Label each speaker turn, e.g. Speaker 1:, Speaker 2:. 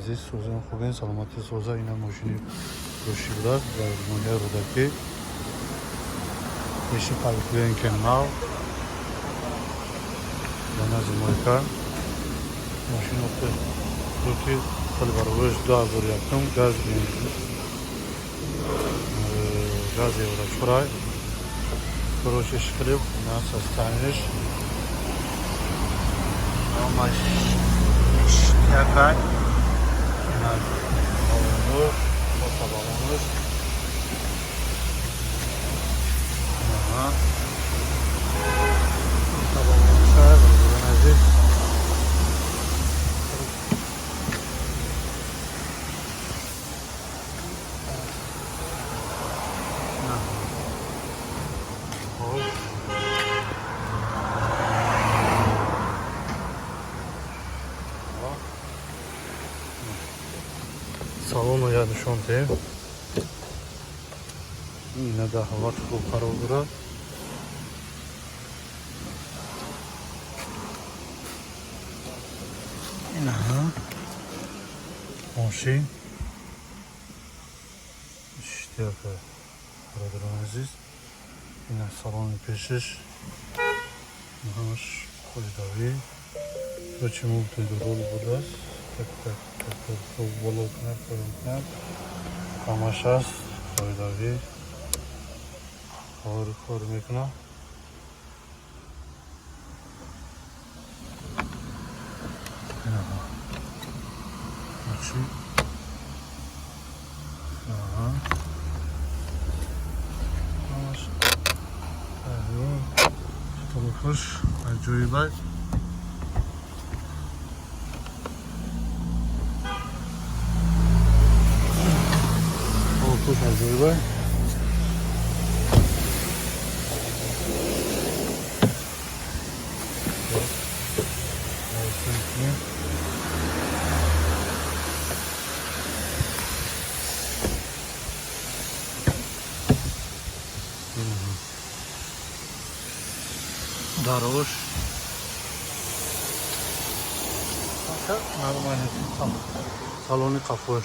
Speaker 1: Азиз, сӯзан хубен, саломатӣ соза. Ина мошини рӯши будааст дар ноҳияи Рӯдакӣ. Пеши поликлиника нав дар назди мойка. Мошин Опел соли баробариш 2001, газ, газ евро чорай. Короче, шклип на состояниш. Ҳамаш ништякай. Ина балонуш, фото балонуш. Ага. Фото балонуш, бародарони азиз. Хоб. Салону я нишон диҳем. Ина дар ҳолати хуб қарор дорад. Инаҳа мошин ништяка, бародарони азиз. Ина салони пешиш, ҳамаш қоидавӣ. Короче, мультируль будааст. Так, так, так, так, боло кунад, поён кунад. Ҳамаш аст, қоидавӣ кор мекунад. Инаҳа. Мошин. Аҳа. Ҳамаш тайёр. Толуфуш аҷоибай. Толуфуш аҷоибай. Мекунем. Дарош. Нормально. Салони қафош.